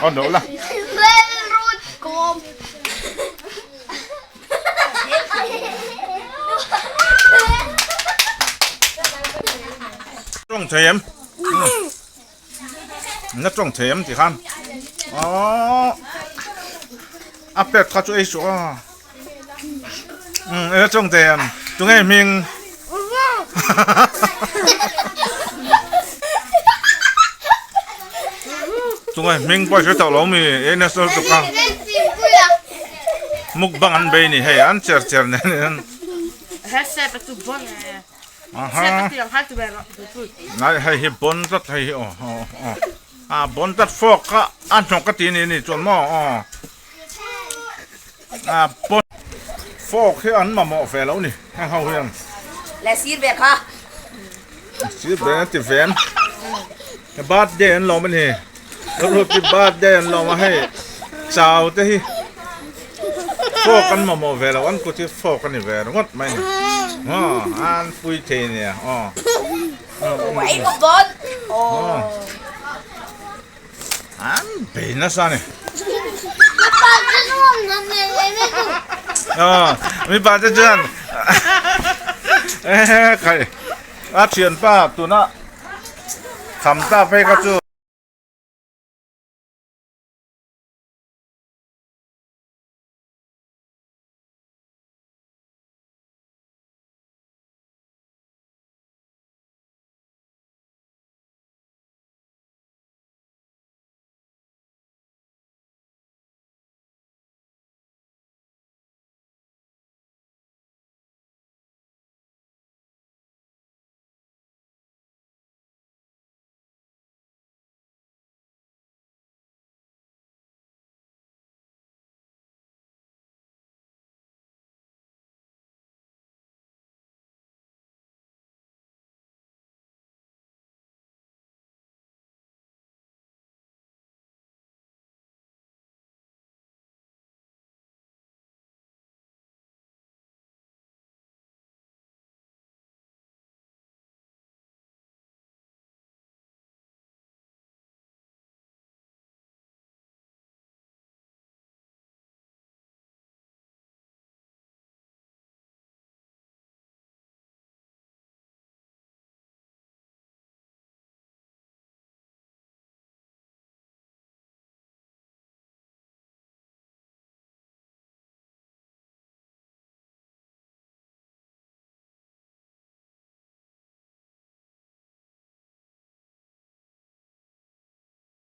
On rawh la. Tawng thei em? Na tawng thei em ti khan. Aww. A pek kha chu ei suh a. Um, ela tawng thei em? Tunge hming? Tunge hming pawh i hre tawh lo mi? Ei nasa lutuk a. Mukbang an bei ni hei an cher cher nen hian. Aha. Nai hei hi bon tlat hei hi aw aw aw. A bon tlat fork kha a hnawk a ti ni ni chuan maw aw. A bon fork hi an mamawh ve lo ni heng ho hian. Le sir ve kha. Sir ve an ti ve an. Birthday an lawm a ni. Rupi birthday an lawm a hei chau te hi fork an mamawh ve lo an kut hi fork a ni ve ringawt mai ni aw an pui thei nia aw an bei nasa a ni aw mipa te chuan khai a thianpa tuna tham ta phei kha chu.